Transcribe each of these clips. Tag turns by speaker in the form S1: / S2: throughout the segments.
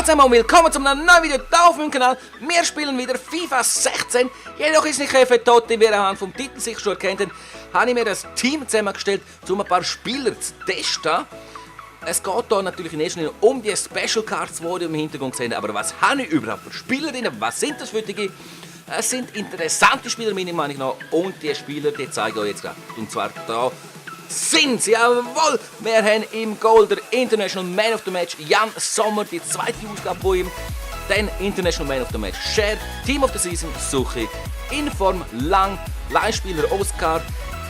S1: zusammen und willkommen zu einem neuen Video hier auf meinem Kanal. Wir spielen wieder FIFA 16. Jedoch ist nicht für Totti, wie ihr anhand vom Titel sich schon erkennt, habe ich mir das Team zusammengestellt, um ein paar Spieler zu testen. Es geht hier natürlich in erster Linie um die Special Cards, die ihr im Hintergrund seht. Aber was habe ich überhaupt für Spieler drin? Was sind das für die? Es sind interessante Spieler, meiner Meinung nach. Und die Spieler, die zeige ich euch jetzt gerade. Und zwar da sind sie, jawohl! Wir haben im Goal der International Man of the Match Jan Sommer, die zweite Ausgabe von ihm. Dann International Man of the Match Cher, Team of the Season Suchi, Inform Lang, Leihspieler Oscar.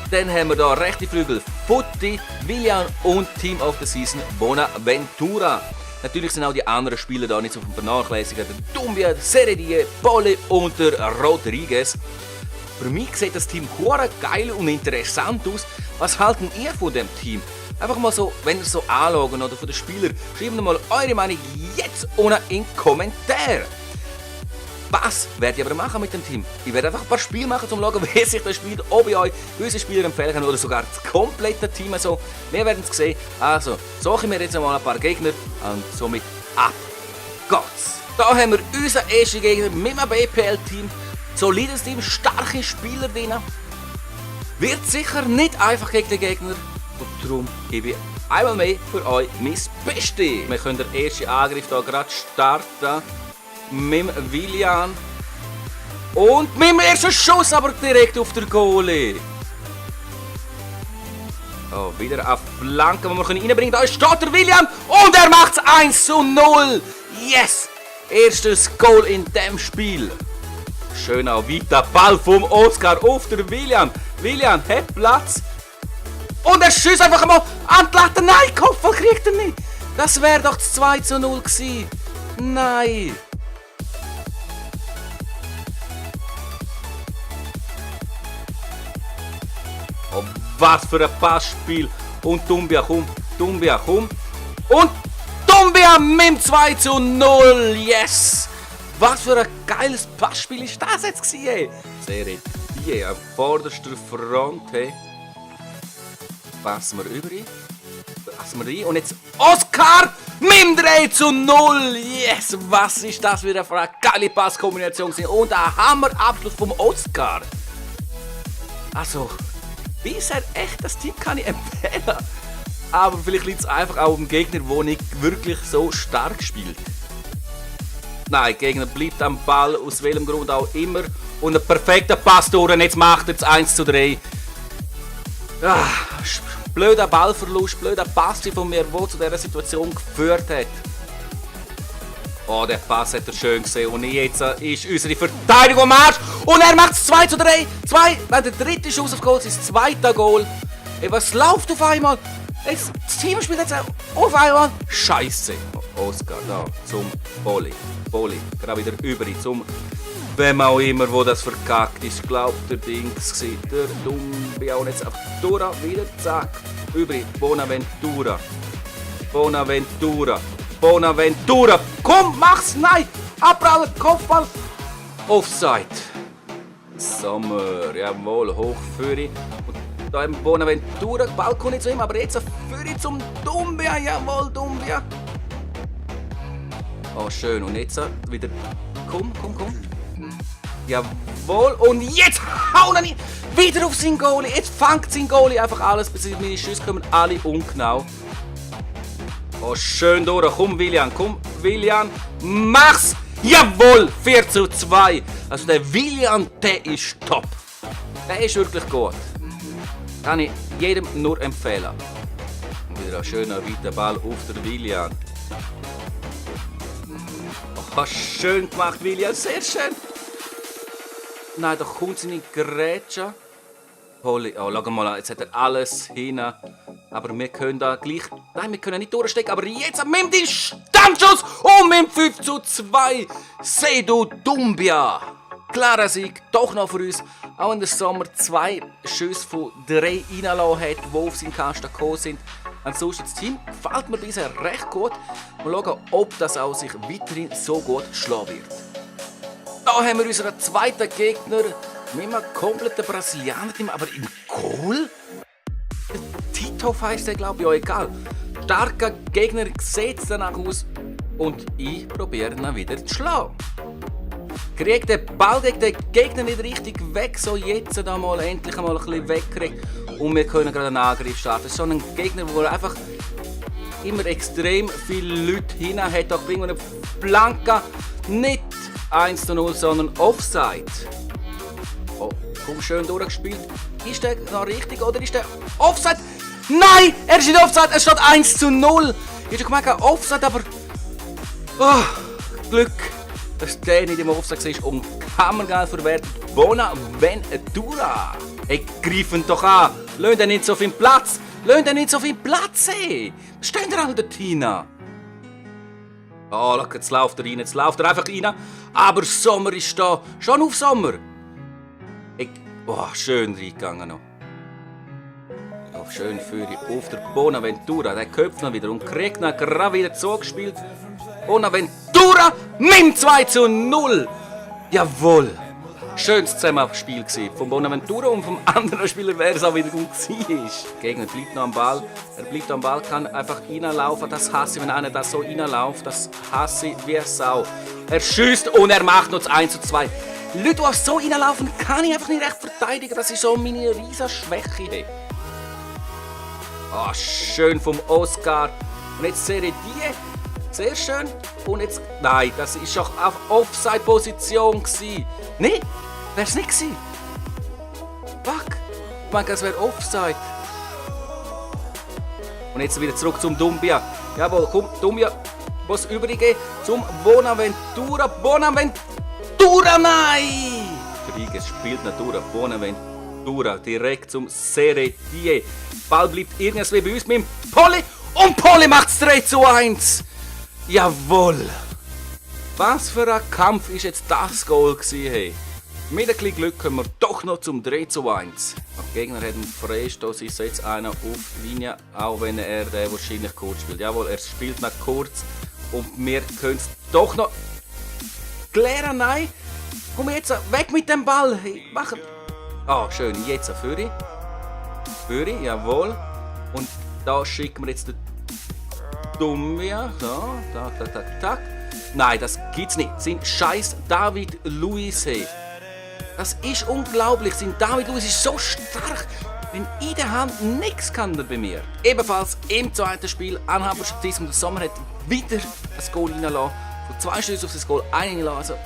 S1: Dann haben wir hier rechte Flügel Futti, Willian und Team of the Season Bonaventura. Natürlich sind auch die anderen Spieler da nicht so vernachlässigen. Der Dumbia, Seredie, Poli und der Rodriguez. Für mich sieht das Team hure geil und interessant aus. Was halten ihr von dem Team? Einfach mal so, wenn ihr so anschaut oder von den Spielern, schreibt mal eure Meinung jetzt unten in die Kommentare. Was werde ich aber machen mit dem Team? Ich werde einfach ein paar Spiele machen, um zu schauen, wie sich das spielt, ob ich euch unsere Spieler empfehlen kann oder sogar das komplette Team. Also, wir werden es sehen. Also, suche ich mir jetzt mal ein paar Gegner und somit ab geht's. Da haben wir unseren ersten Gegner mit einem BPL-Team. Solides Team, starke Spieler drin. Wird sicher nicht einfach gegen den Gegner. Und darum gebe ich einmal mehr für euch mein Bestes. Wir können den ersten Angriff hier gerade starten. Mit dem Willian. Und mit dem ersten Schuss aber direkt auf den Goalie. Oh, wieder eine Flanke, die wir reinbringen können. Da steht der Willian und er macht es 1:0. Yes! Erstes Goal in diesem Spiel. Schöner weiter Ball vom Oscar auf den Willian. Willian hat Platz. Und er schießt einfach mal an die Latte. Nein, Kopfball kriegt er nicht. Das wäre doch das 2:0 gewesen. Nein. Oh, was für ein Passspiel. Und Dumbia, komm. Dumbia, komm. Und Dumbia mit dem 2:0. Yes. Was für ein geiles Passspiel ist das jetzt gewesen? Seredie an vorderster Front. Hey. Passen wir über ihn. Passen wir rein. Und jetzt Oscar mit dem 3:0. Yes, was ist das wieder für eine geile Passkombination gewesen? Und ein Hammerabschluss vom Oscar. Also, bisher echt, das Team kann ich empfehlen. Aber vielleicht liegt es einfach auch am Gegner, der nicht wirklich so stark spielt. Nein, der Gegner bleibt am Ball, aus welchem Grund auch immer. Und ein perfekter Pass durch, und jetzt macht er es 1:3. Blöder Ballverlust, blöder Pass von mir, der zu dieser Situation geführt hat. Oh, der Pass hat er schön gesehen. Und jetzt ist unsere Verteidigung am Marsch. Und er macht es 2:3. Nein, der dritte Schuss auf Goal, sein zweiter Goal. Ey, was läuft auf einmal? Jetzt, das Team spielt jetzt auf einmal. Scheiße. Oscar, da, zum Poli, gerade wieder über zum wem auch immer, wo das verkackt ist, glaubt der Dings gsi, der Dumbia und jetzt einfach durch, wieder zack, über Bonaventura, komm, mach's, nein, abprallen, Kopfball, Offside, Sommer, jawohl, hoch für ihn, und da im Bonaventura, Ball kommt nicht zu ihm, aber jetzt für ihn zum Dumbia, jawohl, Dumbia. Oh, schön. Und jetzt wieder. Komm. Jawohl. Und jetzt hauen wir ihn wieder auf seinen Goalie. Jetzt fängt sein Goalie einfach alles. Meine Schüsse kommen alle ungenau. Oh, schön durch. Komm, Willian. Mach's. Jawohl. 4:2. Also der Willian, der ist top. Der ist wirklich gut. Kann ich jedem nur empfehlen. Und wieder ein schöner weiter Ball auf den Willian. Oh, schön gemacht, William, sehr schön. Nein, da kommt seine Grätsche. Poli, oh, schau mal, jetzt hat er alles hin. Aber wir können da gleich. Nein, wir können nicht durchstecken. Aber jetzt mit dem Distanzschuss und mit dem 5:2. Sedu Dumbia. Klarer Sieg, doch noch für uns. Auch in der Sommer 2 Schüsse von 3 reingelassen hat, die auf seinen Kasten gekommen sind. Ansonsten das Team gefällt mir bisher recht gut. Mal schauen, ob das auch sich weiterhin so gut schlagen wird. Da haben wir unseren zweiten Gegner mit einem kompletten Brasilianer-Team, aber im Goal? Tito heisst der, glaube ich, ja egal. Starker Gegner, sieht es danach aus. Und ich probiere ihn wieder zu schlagen. Kriege den Ball gegen den Gegner nicht richtig weg, so jetzt einmal endlich einmal ein bisschen wegkriegt. Und wir können gerade einen Angriff starten. Das ist so ein Gegner, der einfach immer extrem viele Leute hin hat. Da bringen wir eine Flanke, nicht 1:0, sondern Offside. Oh, komm, schön durchgespielt. Ist der noch richtig oder ist der Offside? Nein, er ist nicht Offside, es steht 1:0. Ich habe gemerkt, Offside, aber Glück, dass der nicht im Offside war und hammergeil verwertet. Bonaventura. Hey, greifen doch an. Lasst ihn nicht so viel Platz. Lasst ihn nicht so viel Platz haben. Steht ihr alle dort hinein? Oh, schau, jetzt läuft er rein. Jetzt läuft er einfach rein. Aber Sommer ist da. Schon auf Sommer. Hey, schön reingegangen noch. Oh, schön für auf der Bonaventura. Der köpft ihn wieder und kriegt ihn gerade wieder zugespielt. Bonaventura mit 2:0. Jawohl. Schönes Zusammenspiel von Bonaventura und vom anderen Spieler, wer es auch wieder gut war. Der Gegner bleibt noch am Ball. Er bleibt am Ball, kann einfach reinlaufen. Das hasse ich, wenn einer das so reinläuft. Das hasse ich wie Sau. Er schießt und er macht noch das 1:2. Leute, die so reinlaufen, kann ich einfach nicht recht verteidigen. Das ist so meine riesige Schwäche. Schön vom Oscar. Und jetzt sehe ich die. Sehr schön. Und jetzt... Nein, das war doch auf Offside-Position. Nein, wäre es nicht gewesen. Fuck. Ich meine, das wäre Offside. Und jetzt wieder zurück zum Dumbia. Jawohl, komm, Dumbia muss übergehen zum Bonaventura. Bonaventura, nein! Rodriguez spielt natürlich Bonaventura direkt zum Seretier. Ball bleibt irgendwie bei uns mit dem Polly. Und Polly macht es 3:1. Jawohl! Was für ein Kampf ist jetzt das Goal gewesen, hey? Mit ein bisschen Glück kommen wir doch noch zum 3:1. Der Gegner hat einen Freistoß, ist jetzt einer auf die Linie, auch wenn er den wahrscheinlich kurz spielt. Jawohl, er spielt noch kurz und wir können es doch noch klären. Nein! Komm jetzt weg mit dem Ball! Hey, machen! Schön, jetzt Führi. Führi, jawohl. Und da schicken wir jetzt den Dumbia. So, tak. Nein, das gibt's nicht. Sein scheiß David Luiz. Hey. Das ist unglaublich. Sein David Luiz ist so stark. Wenn in der Hand nichts kann er bei mir. Ebenfalls im zweiten Spiel. Anhaber Statismus. Der Sommer hat wieder ein Goal reingelassen. Von 2 Schüssen auf das Goal reingelassen. Also,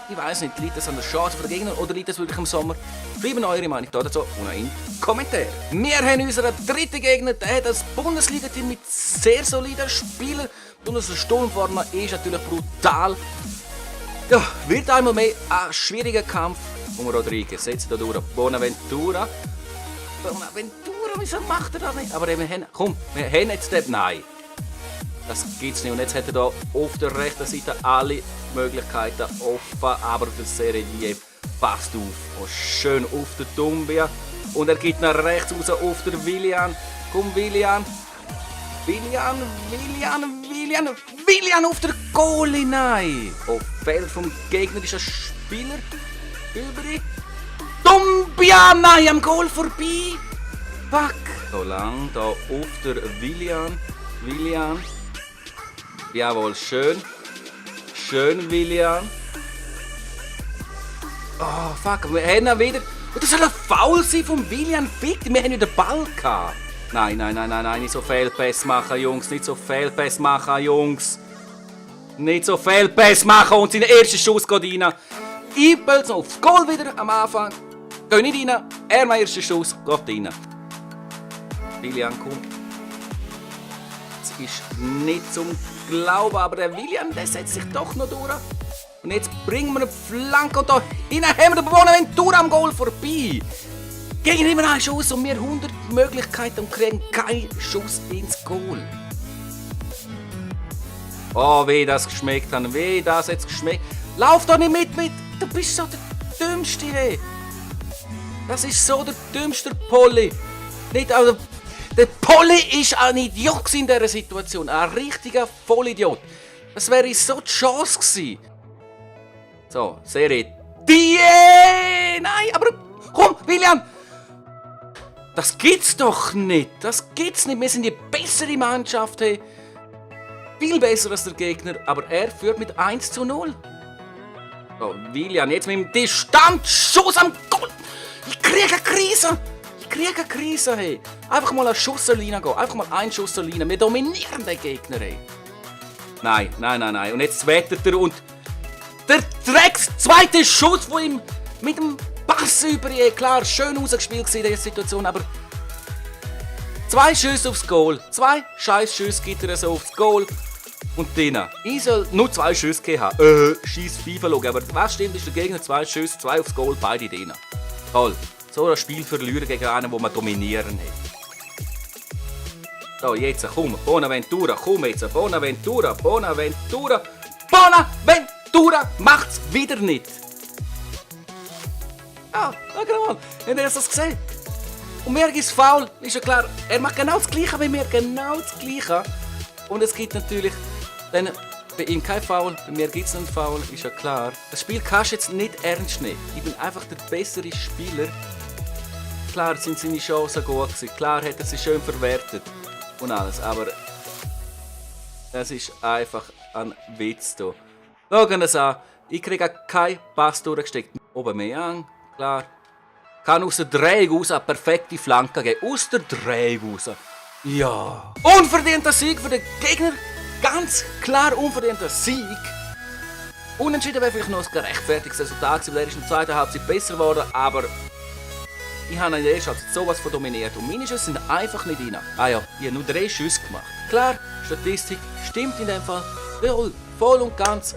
S1: ich weiß nicht, liegt das an der Chance der Gegner oder liegt das wirklich im Sommer? Schreibt eure Meinung dazu unten in die Kommentare. Wir haben unseren dritten Gegner, der hat das Bundesliga-Team mit sehr soliden Spielern. Unser Sturmformer ist natürlich brutal. Ja, wird einmal mehr ein schwieriger Kampf. Und Rodriguez setzt hier durch. Bonaventura, wieso macht er das nicht? Aber wir haben jetzt den... Nein. Das gibt's nicht. Und jetzt hat er hier auf der rechten Seite alle Möglichkeiten offen. Aber der Seretier passt auf. Schön auf den Dumbia. Und er geht nach rechts raus auf den Willian. Komm, Willian. Willian auf der Goal hinein. Auf Feld vom gegnerischen Spieler. Übrig. Dumbia, nein, am Goal vorbei. Fuck. So lang, da auf der Willian. Jawohl, schön. Schön, Willian. Fuck, wir haben ihn wieder... Das soll ein Foul sein vom Willian Fick. Wir haben ja den Ball gehabt. Nein, nicht so Fehlpässe machen, Jungs. Nicht so Fehlpässe machen, Jungs. Nicht so Fehlpässe machen und sein erster Schuss geht rein. Einpelz aufs Goal wieder am Anfang. Geh nicht rein. Er mein erster Schuss geht rein. Willian, komm. Das ist nicht zum Glauben, aber der Willian, der setzt sich doch noch durch. Und jetzt bringen wir eine Flanke und da hinten haben wir den Bonaventura am Goal vorbei. Gegen immer einen Schuss und wir 100 Möglichkeiten und kriegen keinen Schuss ins Goal. Wie das geschmeckt hat, wie das jetzt geschmeckt. Lauf doch nicht mit. Du bist so der Dümmste, hey. Das ist so der dümmste Polly. Nicht, also, der Polly ist ein Idiot in dieser Situation. Ein richtiger Vollidiot. Das wäre so die Chance gewesen. So, Serie. Nein, aber komm, William. Das gibt's doch nicht. Das gibt's nicht. Wir sind die bessere Mannschaft. Hey. viel besser als der Gegner, aber er führt mit 1:0. So, Willian, jetzt mit dem Distanzschuss am Goal. Ich kriege eine Krise. Hey. Einfach mal einen Schuss an Linie gehen. Einfach mal einen Schuss an Linie. Wir dominieren den Gegner, hey. Nein. Und jetzt wettet er und der zweite Schuss von ihm mit dem Pass über ihn. Klar, schön rausgespielt in dieser Situation, aber 2 Schüsse aufs Goal. 2 Scheiß-Schüsse gibt er so aufs Goal. Und dann, ich soll nur 2 Schüsse gehabt haben. Scheiß FIFA schauen. Aber was stimmt, ist der Gegner 2 Schüsse, 2 aufs Goal, beide drin. Toll. So ein Spiel verlieren gegen einen, wo man dominieren hat. So, jetzt komm, Bonaventura, komm jetzt. Bonaventura macht's wieder nicht. Ah, schau mal, habt ihr das gesehen? Und mir ist faul, ist ja klar. Er macht genau das Gleiche wie mir, genau das Gleiche. Und es gibt natürlich dann bei ihm kein Foul, bei mir gibt es einen Foul, ist ja klar. Das Spiel kannst du jetzt nicht ernst nehmen. Ich bin einfach der bessere Spieler. Klar sind seine Chancen gut gewesen, klar hat er sie schön verwertet und alles, aber das ist einfach ein Witz hier. Schauen wir es an, ich kriege keinen Pass durchgesteckt. Aubameyang, klar. Kann aus der Drehung raus eine perfekte Flanke geben. Aus der Drehung raus. Ja. Unverdienter Sieg für den Gegner. Ganz klar unverdienter Sieg. Unentschieden wäre vielleicht noch ein gerechtfertigtes Resultat gewesen, weil er ist in der zweiten Halbzeit besser geworden, aber ich habe in der ersten Halbzeit sowas von dominiert und meine Schüsse sind einfach nicht rein. Ah ja, ich habe nur 3 Schüsse gemacht. Klar, Statistik stimmt in dem Fall voll und ganz.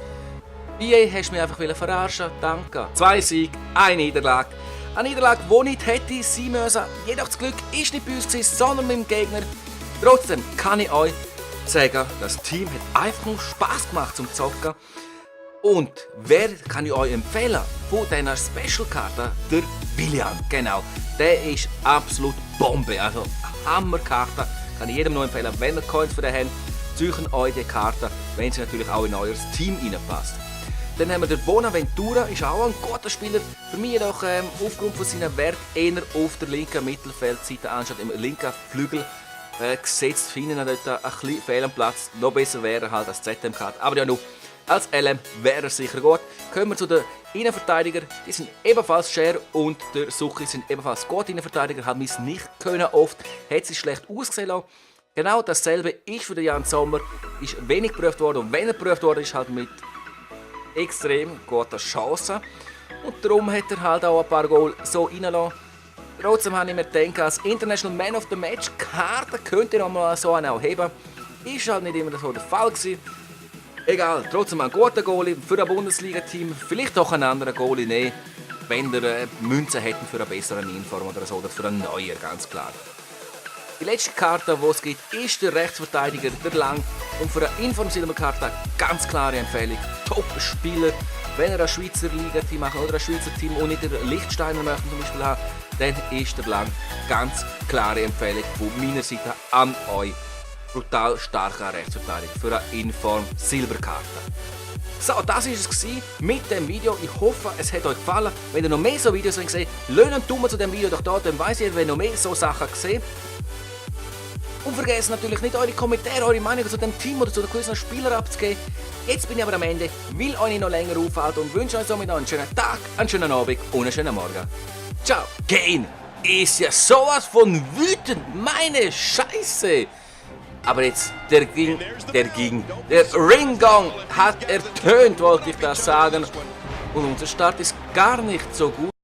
S1: EA hast du mich einfach verarschen, danke. 2 Siege, 1 Niederlage. Eine Niederlage, die nicht hätte sein müssen. Jedoch das Glück ist nicht bei uns gewesen, sondern mit dem Gegner. Trotzdem kann ich euch sagen, das Team hat einfach nur Spass gemacht zum Zocken. Und wer kann ich euch empfehlen von dieser Special-Karte? Der Willian, genau. Der ist absolut Bombe, also Hammerkarte. Kann ich jedem nur empfehlen, wenn ihr Coins für den habt, suchen euch die Karte, wenn sie natürlich auch in euer Team reinpasst. Dann haben wir den Bonaventura, ist auch ein guter Spieler. Für mich jedoch aufgrund von seinem Wert eher auf der linken Mittelfeldseite anstatt im linken Flügel gesetzt. Finden dort ein bisschen fehl am Platz. Noch besser wäre er halt als ZM-Karte. Aber ja, nur als LM wäre er sicher gut. Kommen wir zu den Innenverteidigern. Die sind ebenfalls Scher und der Suchi sind ebenfalls gute Innenverteidiger. Haben es nicht können oft. Hat sich schlecht ausgesehen lassen. Genau dasselbe ist für den Jan Sommer. Ist wenig geprüft worden. Und wenn er geprüft worden ist, halt mit extrem gute Chancen. Und darum hat er halt auch ein paar Goal so reingelassen. Trotzdem habe ich mir gedacht, als International Man of the Match Karte könnte ich noch mal so einen auch heben. Ist halt nicht immer so der Fall gewesen. Egal, trotzdem ein guter Goalie für ein Bundesliga-Team. Vielleicht auch einen anderen Goalie nehmen, wenn wir Münzen hätten für einen besseren Inform oder so, oder für einen neuen, ganz klar. Die letzte Karte, die es gibt, ist der Rechtsverteidiger, der Lang. Und für eine Inform-Silberkarte ganz klare Empfehlung. Top-Spieler. Wenn ihr ein Schweizer Liga-Team macht oder ein Schweizer Team und nicht den Lichtsteiner möchten zum Beispiel haben, dann ist der Lang ganz klare Empfehlung von meiner Seite an euch. Brutal starker Rechtsverteidiger für eine Inform-Silberkarte. So, das war es mit dem Video. Ich hoffe, es hat euch gefallen. Wenn ihr noch mehr so Videos gesehen habt, lasst einen Daumen zu dem Video doch da, dann weiss ihr, wenn ihr noch mehr so Sachen seht. Und vergesst natürlich nicht, eure Kommentare, eure Meinung zu dem Team oder zu den gewissen Spielern abzugeben. Jetzt bin ich aber am Ende, will euch nicht noch länger aufhalten und wünsche euch somit noch einen schönen Tag, einen schönen Abend und einen schönen Morgen. Ciao! Kane ist ja sowas von wütend, meine Scheiße! Aber jetzt, der Ringgong hat ertönt, wollte ich das sagen. Und unser Start ist gar nicht so gut.